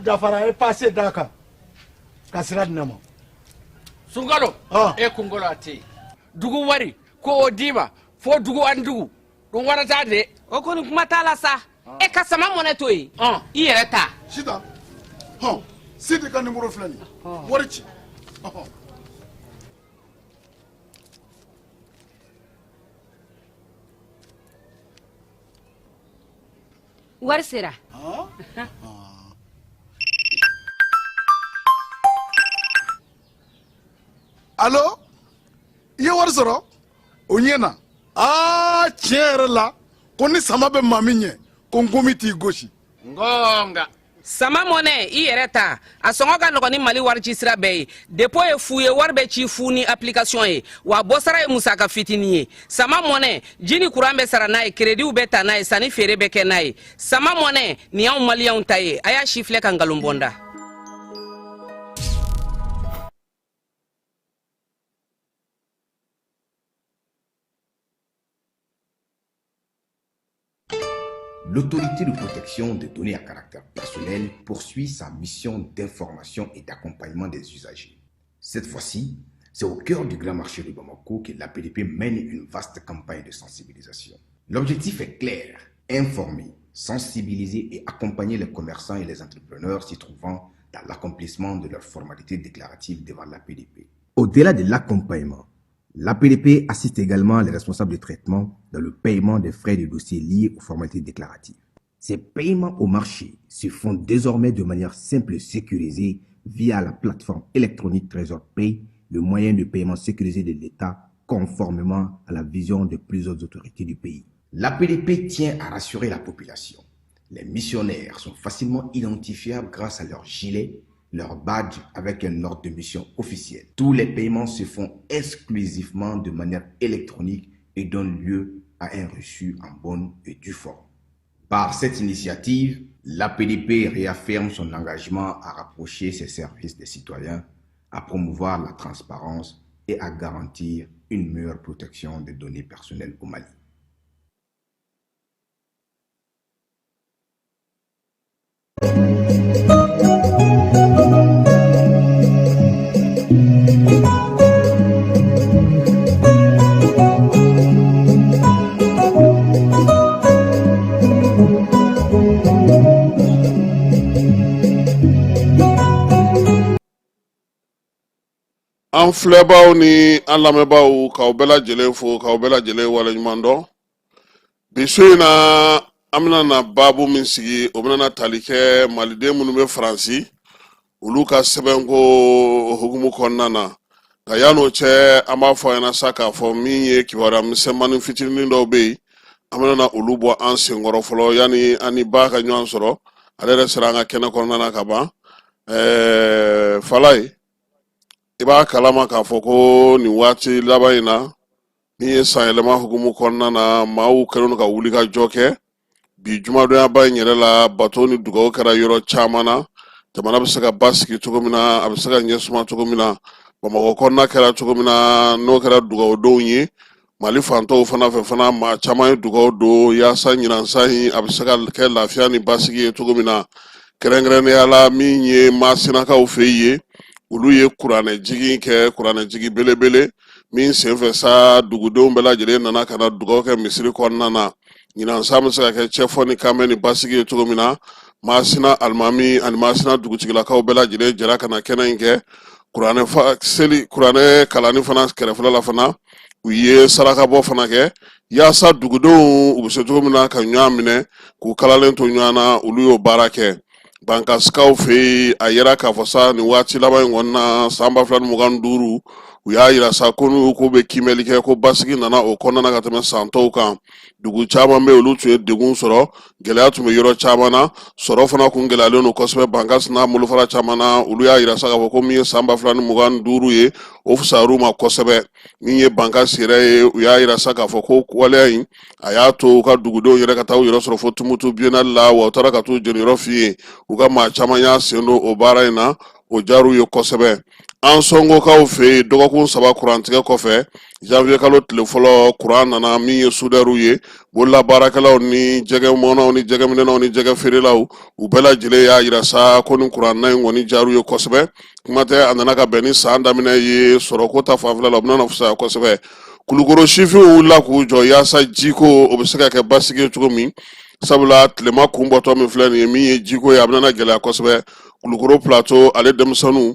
dafara, a ye pase d'a kan ka sira di ne ma. Sunkalo e kunkolo a tɛ yen. Dugu wari ko o d'i ma fo dugu ani dugu ɗum waɗata de. O kɔni kuma t'a la sa, e ka sama mɔnɛ to yen, i yɛrɛ ta. Sitan, hɔn, Sidi ka nimoro filɛ nin ye, wari ci. Ɔhɔn. Wari sera. Alo, i ye wari sɔrɔ, o ɲɛna. Aa, tiɲɛ yɛrɛ la, ko ni sama bɛ maa min ɲɛ, ko nkomi t'i gosi. Ngonga. Sama mɔnɛ, i yɛrɛ ta, a sɔngɔ ka nɔgɔn ni Mali wari ci sira bɛɛ ye. Dépôt ye fu ye, wari bɛ ci fu ni application ye, wa bɔsara ye musaka fitinin ye. Sama mɔnɛ, ji ni kuran bɛ sara n'a ye, kerediw bɛ ta n'a ye, sanni feere bɛ kɛ n'a ye. Sama mɔnɛ nin y'anw maliyɛnw ta ye. A y'a si filɛ ka nkalon bɔ n da. L'autorité de protection des données à caractère personnel poursuit sa mission d'information et d'accompagnement des usagers. Cette fois-ci, c'est au cœur du grand marché de Bamako que l'APDP mène une vaste campagne de sensibilisation. L'objectif est clair, informer, sensibiliser et accompagner les commerçants et les entrepreneurs s'y trouvant dans l'accomplissement de leurs formalités déclaratives devant l'APDP. Au-delà de l'accompagnement, l'APDP assiste également les responsables de traitement dans le paiement des frais de dossier liés aux formalités déclaratives. Ces paiements au marché se font désormais de manière simple et sécurisée via la plateforme électronique Trésor Pay, le moyen de paiement sécurisé de l'État conformément à la vision de plusieurs autorités du pays. L'APDP tient à rassurer la population. Les missionnaires sont facilement identifiables grâce à leur gilet, leur badge avec un ordre de mission officiel. Tous les paiements se font exclusivement de manière électronique et donnent lieu à un reçu en bonne et due forme. Par cette initiative, l'APDP réaffirme son engagement à rapprocher ses services des citoyens, à promouvoir la transparence et à garantir une meilleure protection des données personnelles au Mali. An filɛbaw ni an lamɛnbaaw, k'aw bɛɛ lajɛlen fo, k'aw bɛɛ lajɛlen waleɲuman dɔn. Bi su in na, an bɛna na baabu min sigi, o bɛna na tali kɛ maliden minnu bɛ Faransi, olu ka sɛbɛnko hukumu kɔnɔna na. Nka yann'o cɛ, an b'a fɔ a ɲɛna sa k'a fɔ min ye kibaruya misɛnmanin fitinin dɔw bɛ yen, an bɛna na olu bɔ an senkɔrɔ fɔlɔ yanni an ni ba ka ɲɔgɔn sɔrɔ. Ale yɛrɛ sera an ka kɛnɛ kɔnɔna na ka ban. Falaye, i b'a kalama k'a fɔ ko nin waati laban in na, min ye sanyɛlɛma hukumu kɔnɔna na, maaw kɛlen don ka wulikajɔ kɛ. Bi jumadonyaba in yɛrɛ la, bato ni dugawu kɛra yɔrɔ caman na, jamana bɛ se ka basigi cogo min na, a bɛ se ka ɲɛsuma cogo min na. Bamakɔ kɔnɔna kɛra cogo min na, n'o kɛra dugawudonw ye. Mali fantɔw fana fɛ fana, maa caman ye dugaw don yaasa ɲinansan in a bɛ se ka kɛ lafiya ni basigi ye cogo min na. Kɛrɛnkɛrɛnnenya la, min ye Masinakaw fɛ yen, olu ye kuranɛ jigin kɛ, kuranɛ jigin belebele min senfɛ sa, dugudenw bɛɛ lajɛlen nana ka na dugaw kɛ misiri kɔnɔna na, ɲinansan bɛ se ka kɛ cɛfɔ ni kanbɛn ni basigi ye cogo min na. Masina alimami ani Masina dugutigilakaw bɛɛ lajɛlen jɛra ka na kɛnɛ in kɛ. Kuranɛ seli, kuranɛ kalanni fana kɛrɛfɛla la fana, u ye sarakabɔ fana kɛ yaasa dugudenw u bɛ se cogo min na ka ɲɔgɔn minɛ, k'u kalalen to ɲɔgɔn na. Olu y'o baara kɛ Bankasikaw fɛ yen. A yira k'a fɔ sa, nin waati laban in kɔni na, san 2025, u y'a yira sa ko n'u ko bɛ kiimɛli kɛ, ko basigi nana o kɔnɔna na ka tɛmɛ san tɔw kan. Dugu caman bɛ, olu tun ye degun sɔrɔ, gɛlɛya tun bɛ yɔrɔ caman na, sɔrɔ fana kun gɛlɛyalen don kosɛbɛ Bankas n'a bolofara caman na. Olu y'a yira sa k'a fɔ ko min ye san 2025 ye, o fisayar'u ma kosɛbɛ. Min ye Bankas yɛrɛ ye, u y'a yira sa k'a fɔ ko waleya in a y'a to u ka dugudenw yɛrɛ ka taa u yɛrɛ sɔrɔ fo Tumutu Biennale la, wa u taara ka t'u jeniyɔrɔ fin yen. U ka maa caman y'a sen don o baara in na, o diyar'u ye kosɛbɛ. Ansongokaw fɛ yen, dɔgɔkun 3 kurantigɛ kɔfɛ, janvier kalo tile fɔlɔ, kuran nana. Min ye sudɛriw ye, bololabaarakɛlaw ni jɛgɛmɔnnaw ni jɛgɛminɛnaw ni jɛgɛ feerelaw, u bɛɛ lajɛlen y'a yira sa ko nin kuran na in kɔni diyar'u ye kosɛbɛ. Kuma tɛ, a nana ka bɛn ni san daminɛ ye, sɔrɔko ta fanfɛla la, u bɛna fisaya kosɛbɛ. Kulukoro sifinw wulila k'u jɔ yaasa jiko o bɛ se ka kɛ basigi ye cogo min, sabula tilema kun bɔtɔ min filɛ nin ye, min ye jiko ye, a bɛna gɛlɛya kosɛbɛ. Kulukoro Plateau ale denmisɛnninw,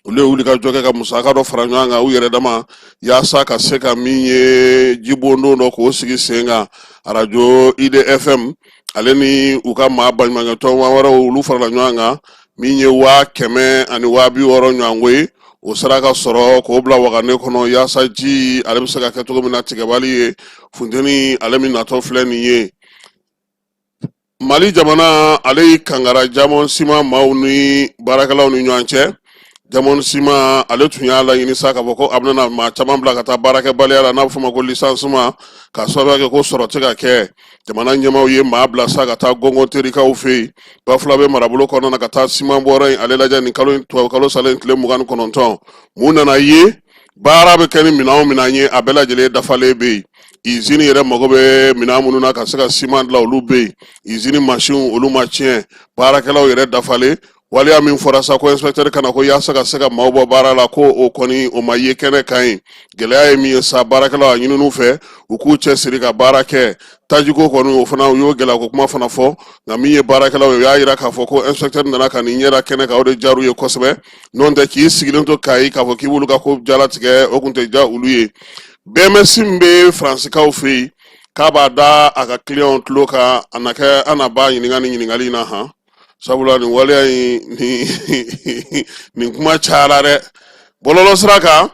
olu ye wuli ka jɔ kɛ ka musaka dɔ fara ɲɔgɔn kan u yɛrɛ dama yaasa ka se ka min ye jibondon dɔ k'o sigi sen kan. Arajo IDFM ale ni u ka maa baɲumankɛtɔn wɛrɛw, olu farala ɲɔgɔn kan, min ye 160,000 ɲɔgɔnko ye, o sera ka sɔrɔ k'o bila wagane kɔnɔ yaasa ji ale bɛ se ka kɛ cogo min na tigɛbali ye funteni ale min natɔ filɛ nin ye. Mali jamana ale y'i kangara Diamond Ciment maaw ni baarakɛlaw ni ɲɔgɔn cɛ. Diamond Ciment ale tun y'a laɲini sa k'a fɔ ko a bɛna maa caman bila ka taa baarakɛbaliya la, n'a bɛ f'o ma ko licenciement, k'a sababuya kɛ ko sɔrɔ tɛ ka kɛ. Jamana ɲɛmaaw ye maa bila sa ka taa Gɔngɔnterikaw fɛ yen, Bafulabe marabolo kɔnɔna na, ka taa siman bɔrɔ in ale lajɛ nin kalo in, tubabu kalo salen tile 29. Mun nana ye? Baara bɛ kɛ ni minɛn o minɛn ye, a bɛɛ lajɛlen dafalen bɛ yen. Izini yɛrɛ mago bɛ minɛn minnu na ka se ka siman dilan, olu bɛ yen. Izini masinw, olu ma tiɲɛ. Baarakɛlaw yɛrɛ dafalen. Waleya min fɔra sa ko inspecteur ka na ko yaasa ka se ka maaw bɔ baara la, ko o kɔni o ma ye kɛnɛ kan yen. Gɛlɛya ye min ye sa, baarakɛlaw a ɲinin'u fɛ u k'u cɛsiri ka baara kɛ. Tajiko kɔni, o fana u y'o gɛlɛya ko kuma fana fɔ. Nka min ye baarakɛlaw ye, u y'a yira k'a fɔ ko inspecteur nana ka nin ɲɛ da kɛnɛ kan, o de diyar'u ye kosɛbɛ. N'o tɛ, k'i sigilen to Kayi k'a fɔ k'i b'olu ka ko jalatigɛ, o kun tɛ diya olu ye. BMS min bɛ Faransikaw fɛ yen, k'a b'a da a ka kiliyanw tulo kan, a na kɛ an na ba ɲininka nin ɲininkali in na han, sabula nin waleya in nin kuma cayara dɛ bɔlɔlɔ sira kan.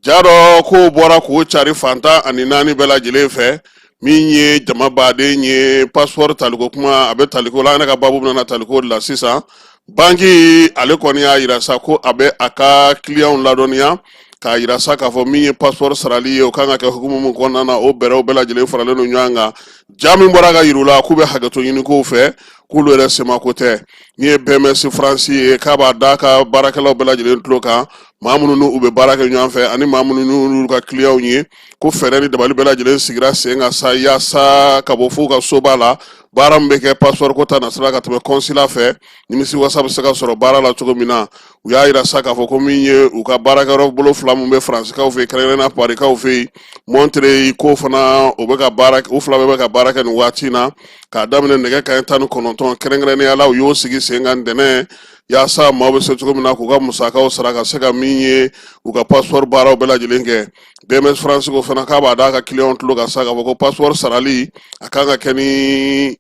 Ja dɔ kow bɔra k'o cari fan 14 bɛɛ lajɛlen fɛ. Min ye jama baden ye, passeport taliko kuma, a bɛ taliko la. An yɛrɛ ka baabu bɛna taliko de la sisan. Banki ale kɔni y'a yira sa ko a bɛ a ka kiliyanw ladɔnniya k'a yira sa k'a fɔ min ye passeport sarali ye, o kan ka kɛ hukumu min kɔnɔna na, o bɛrɛw bɛɛ lajɛlen faralen don ɲɔgɔn kan. Ja min bɔra ka yir'u la k'u bɛ hakɛto ɲini kow fɛ, k'olu yɛrɛ semako tɛ. Min ye BMS France ye, k'a b'a da ka baarakɛlaw bɛɛ lajɛlen tulo kan, maa minnu n'u bɛ baara kɛ ɲɔgɔn fɛ ani maa minnu n'u ka kiliyanw ye, ko fɛɛrɛ ni dabali bɛɛ lajɛlen sigira sen kan sa yaasa ka bɔ f'u ka soba la, baara min bɛ kɛ passeport ko ta nasira ka tɛmɛ consulat fɛ, nimisi wasa bɛ se ka sɔrɔ baara la cogo min na. U y'a yira sa k'a fɔ ko min ye u ka baarakɛyɔrɔ bolo fila min bɛ Faransikaw fɛ yen, kɛrɛnkɛrɛnnenya Parikaw fɛ yen, Montreuil, ko fana o bɛ ka baara, u fila bɛɛ bɛ ka baara kɛ nin waati in na, k'a daminɛ nɛgɛ kanɲɛ 19. Kɛrɛnkɛrɛnnenya la, u y'o sigi sen kan ntɛnɛn yaasa maaw bɛ se cogo min na k'u ka musakaw sara, ka se ka min ye u ka passeport baaraw bɛɛ lajɛlen kɛ. BMS France ko fana k'a b'a d'a ka kiliyanw tulo kan sa k'a fɔ ko passeport sarali a kan ka kɛ ni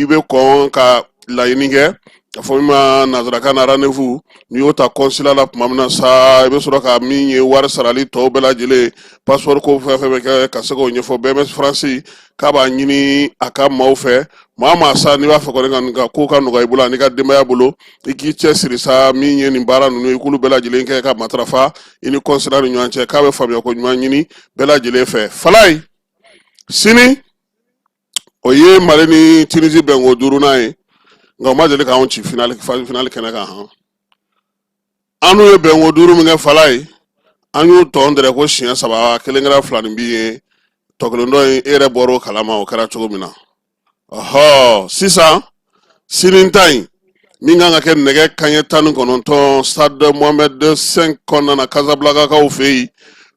i bɛ kɔn ka laɲini kɛ, a fɔ min ma nanzarakan na rendez-vous. N'i y'o ta consulat la tuma min na sa, i bɛ sɔrɔ ka min ye wari sarali tɔw bɛɛ lajɛlen, passeport ko fɛn fɛn bɛ kɛ, ka se k'o ɲɛfɔ. BMS France k'a b'a ɲini a ka maaw fɛ, maa maa sa n'i b'a fɛ kɔni ka nin ka ko ka nɔgɔya i bolo ani ka denbaya bolo, i k'i cɛsiri sa min ye nin baara ninnu ye, i k'olu bɛɛ lajɛlen kɛ ka matarafa i ni consulat ni ɲɔgɔn cɛ. K'a bɛ faamuya ko ɲuman ɲini bɛɛ lajɛlen fɛ. Falayi, sini o ye Mali ni Tunisie bɛnko duurunan ye, nka o ma deli k'anw ci finali kɛnɛ kan han. An n'u ye bɛnko duuru min kɛ, Falayi, an y'u tɔn dɛrɛ ko siɲɛ saba, kelen kɛra fila ni bi ye, tɔ kelen dɔ in, e yɛrɛ bɔr'o kalama o kɛra cogo min na. Ɔhɔ, sisan sini ta in min kan ka kɛ nɛgɛ kanɲɛ 19, stade Mohamed V kɔnɔna na, Casablancakaw fɛ yen,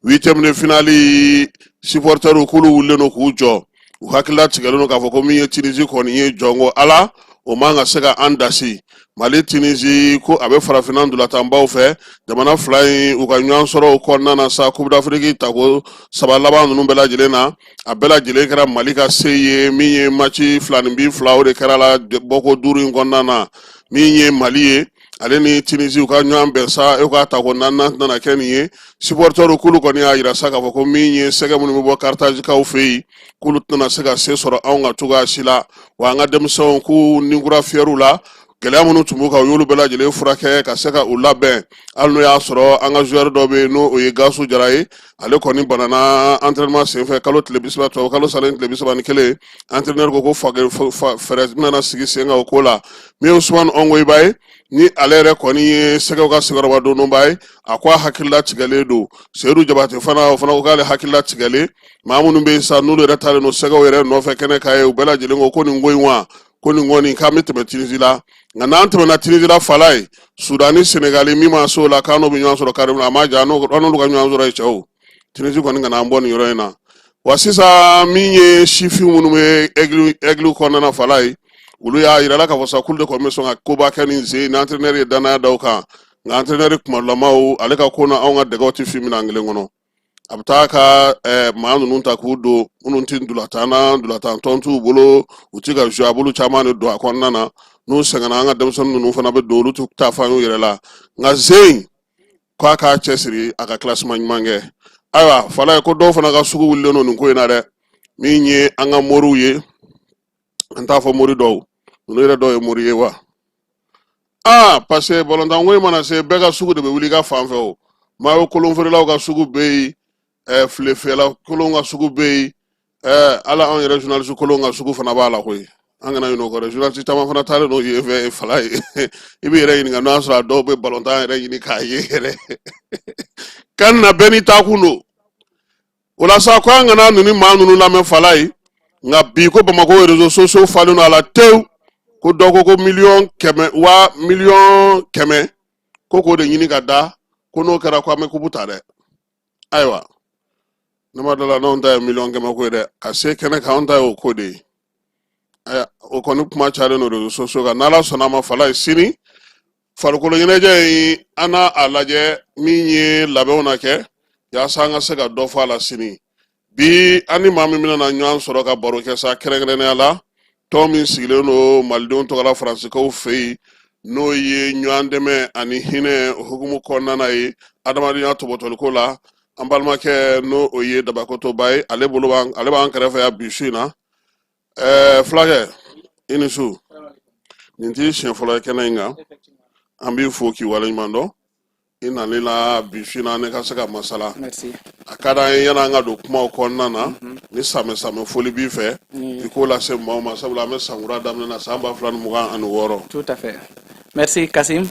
huitième de finale, supporters k'olu wulilen don k'u jɔ, u hakilila tigɛlen don k'a fɔ ko min ye Tunisie kɔni ye, jɔnko Ala, o man ka se ka an dasi. Mali Tunisie ko a bɛ farafinna ntolatanbaw fɛ, jamana fila in u ka ɲɔgɔn sɔrɔ o kɔnɔna na sa, Coupe d'Afrique tako saba laban ninnu bɛɛ lajɛlen na, a bɛɛ lajɛlen kɛra Mali ka se ye. Min ye match fila ni bi fila, o de kɛra la bɔko duuru in kɔnɔna na. Min ye Mali ye, ale ni Tunisie u ka ɲɔgɔn bɛn sa, e k'a tako naaninan tɛna kɛ nin ye. Supporters k'olu kɔni y'a yira sa k'a fɔ ko min ye sɛgɛ minnu bɛ bɔ Carthage-kaw fɛ yen, k'olu tɛna se ka se sɔrɔ anw ka cogoya si la. Wa an ka denmisɛnw k'u ninkura fiyɛr'u la. Gɛlɛya minnu tun b'u kan, u y'olu bɛɛ lajɛlen furakɛ ka se ka u labɛn. Hali n'o y'a sɔrɔ an ka joueur dɔ bɛ yen, n'o o ye Gasu Jara ye, ale kɔni banana entraînement senfɛ kalo tile 30, tubabu kalo salen tile 31. Entraîneur ko fɛɛrɛ bɛna sigi sen kan o ko la. Min ye Usumani Ɔngoyiba ye, ni ale yɛrɛ kɔni ye Sɛgɛw ka senkɔrɔmadondonba ye, a ko a hakilila tigɛlen don. Seyidu Jabate fana, o fana ko k'ale hakilila tigɛlen. Maa minnu bɛ yen sa, n'olu yɛrɛ taalen don Sɛgɛw yɛrɛ nɔfɛ kɛnɛ kan ye, u bɛɛ lajɛlen ko ko nin ko in wa, ko nin kɔni k'an bɛ tɛmɛ Tunisie la. Nka n'an tɛmɛna Tunisie la, fala ye Sudan ni Senegali min ma se o la, k'an n'o bɛ ɲɔgɔn sɔrɔ kari a ma ja, an n'olu ka ɲɔgɔn sɔrɔ ye. Cɛw, Tunisie kɔni kana an bɔ nin yɔrɔ in na wa. Sisan, min ye sifin minnu bɛ Aigle kɔnɔna na, fala ye, olu y'a yira la k'a fɔ sa k'olu de kɔni bɛ sɔn ka koba kɛ nin sen ni entraîneur ye danaya da u kan. Nka entraîneur kumalamaw, ale ka ko na anw ka dɛgɛw tɛ fin minɛn kelen kɔnɔ. A bɛ taa ka maa ninnu ta k'u don, minnu tɛ ntolatan na, ntolatan tɔn t'u bolo, u ti ka jouer, a b'olu caman de don a kɔnɔna na. N'u sɛgɛnna, an ka denmisɛnnin ninnu fana bɛ don, olu tɛ taa fan y'u yɛrɛ la. Nka zen k'a k'a cɛsiri, a ka classement ɲuman kɛ. Ayiwa, fala ye, ko dɔw fana ka sugu wulilen don nin ko in na dɛ. Min ye an ka moriw ye, an t'a fɔ mori dɔw, ninnu yɛrɛ dɔw ye mori ye wa. Aa, parce que balontan ko in mana se, bɛɛ ka sugu de bɛ wuli i ka fan fɛ. O maillot kolon feerelaw ka sugu bɛ yen, file fiyɛla kolon ka sugu bɛ yen, ala anw yɛrɛ journaliste kolon ka sugu fana b'a la koyi. An kana ɲinɛ o kɔ dɛ. Journaliste caman fana taalen don yen fɛ, fala ye. I b'i yɛrɛ ɲininka n'o y'a sɔrɔ a dɔw bɛ balontan yɛrɛ ɲini k'a ye yɛrɛ kan na. Bɛɛ n'i taakun don. O la sa, ko an kana ninnu maa ninnu lamɛn, fala ye. Nka bi ko Bamakɔ réseaux sociaux falen don a la tewu, ko dɔ ko 100 000 000 wa 100 000 000, ko k'o de ɲini ka da, ko n'o kɛra ko an bɛ kupu ta dɛ. Ayiwa, ne ma da la n'anw ta ye 100 000 ko ye dɛ. Ka se kɛnɛ kan, anw ta ye o ko de ye. Ayiwa, o kɔni kuma cayalen don réseaux sociaux kan. N'Ala sɔnna a ma, fala ye, sini farikolo ɲɛnajɛ in, an n'a a lajɛ min ye labɛnw na kɛ yaasa an ka se ka dɔ fɔ a la sini. Bi, an ni maa min bɛna na ɲɔgɔn sɔrɔ ka baro kɛ sa, kɛrɛnkɛrɛnnenya la tɔn min sigilen don malidenw tɔgɔ la Faransikaw fɛ yen, n'o ye ɲɔgɔn dɛmɛ ani hinɛ hukumu kɔnɔna na ye adamadenya tɔbɔtɔliko la, an balimakɛ, n'o o ye Dabakotoba ye, ale bolo b'an, ale b'an kɛrɛfɛ yan bi su in na. Fulakɛ, i ni su. Nin t'i siɲɛ fɔlɔ ye kɛnɛ in kan. An b'i fo k'i waleɲuman dɔn i nali la bi su in na, ne ka se ka masala. A ka d'an ye, yan'an ka don kumaw kɔnɔna na, ni samɛ samɛ foli b'i fɛ, i k'o lase maaw ma, sabula an bɛ sankura daminɛ na, san 2026. Tout à fait. Merci Kassim.